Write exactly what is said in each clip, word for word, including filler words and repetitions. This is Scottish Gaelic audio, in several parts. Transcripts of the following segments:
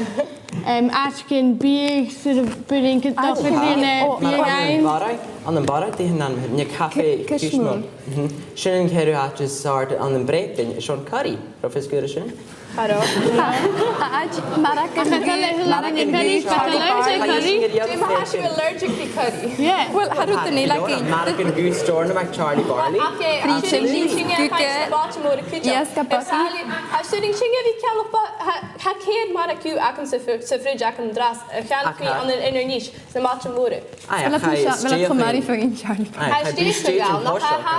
mar, em, àiteachan biadh, sort of, buidheann, gu dòcha, dìreach, o, biadh ann am Barraigh, ann am Barraigh, dè an t-ainm, na cafaidhean Ki-, Kishmoor. Kishmoor. Mhm. Sin an ceathramh àite as àirde ann am Breatainn, is e curry. An robh fios agad air sin? Cha robh. Tha, tha àite, maragan, maragan, maragan, curry, curry. Dè mar a tha sibh allergic ri curry? Yeah. Well, tha rud eile againn. Maragan, goose, Steòrnabhagh, Charlie Barley. Okay, tha sinn, sinn, sinn, guga, yes, gabaki. Tha sinn, sinn, a bhith cealg, but tha, tha ceud maragan agam sa fr-, sa fridge agam an-dràsta, a cheannaich mi ann an Inbhir Nis, sna mailt mòra. Aye, well, tha e stèidhichte, well, tha e stèidhichte, Charlie. Aye, tha e stèidhichte, no, tha, tha,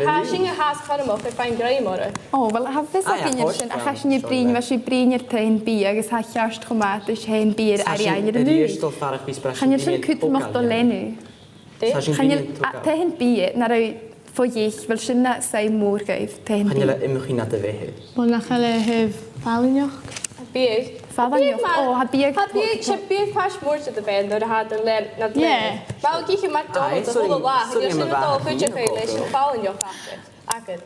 tha sinn a' fàs cothromach air feadh na grèim oirre. O, well, tha fios againn air sin, ach tha sinn a' bruidhinn, bha sibh a' bruidhinn air taighean-bìdh, agus tha e ceart cho math, 's e taighean-bìdh air a bhith ann air an oidhche. Chan eil sin cudromach do leanabh. Dè? Chan eil, a, taighean-bìdh, nan robh fo dheich, well, sin na saigh mòr dhaibh, taighean-bìdh. Chan eil e iomchaidh nad bheatha. Well, nach eil e fallain. Biadh. Fallain, o, tha biadh. Tha biadh, 's e biadh pàirt mòr de do bheatha, nuair a tha iad nad leanabh. Yeah. Bha thu ag ithe McDonald's a h-uile latha, chan eil sin a' dol cuideachadh leis an fhallain agad.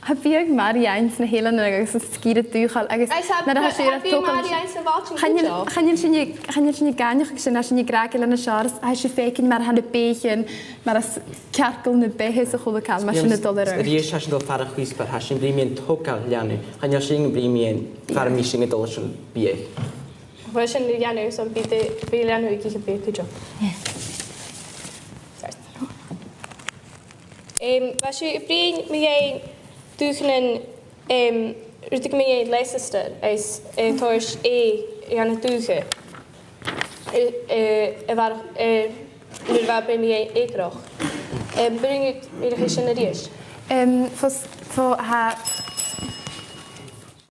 Tha biadh math ri fhaighinn sna h-eileanan agus an sgìre dùthchail agus nuair a tha sibh air a' togail, chan eil, chan eil sinn, chan eil sinn ag aithneachadh sin, tha sinn ag ràdh gu bheil e nas fheàrr, tha sibh a' faicinn mar a tha na beathaichean, mar as cearcall na beatha 's a h-uile càil, mar sin a' dol air adhart. A-rithist, tha sinn a' dol far a' chuspair, tha sinn a' bruidhinn mu dheidhinn togail leanaidh, chan eil sinn a' bruidhinn mu dheidhinn far am bi sinn a' dol leis a' bhiadh. Bha sin a' dèanamh, so bidh, bidh leanabh ag ithe biadh cuideachd. Yeah. Em, bha sibh a' bruidhinn mu dheidhinn dùthchannan, em, rudeigin mu dheidhinn Leicester, is, eh, toirt e dhan an dùthaich. Eh, eh, a bharrachd, eh, nuair a bha Bryn Mhìreach eagarrach. Em, b' urrainn dhut sin a-rithist? Em, fos, fo, tha,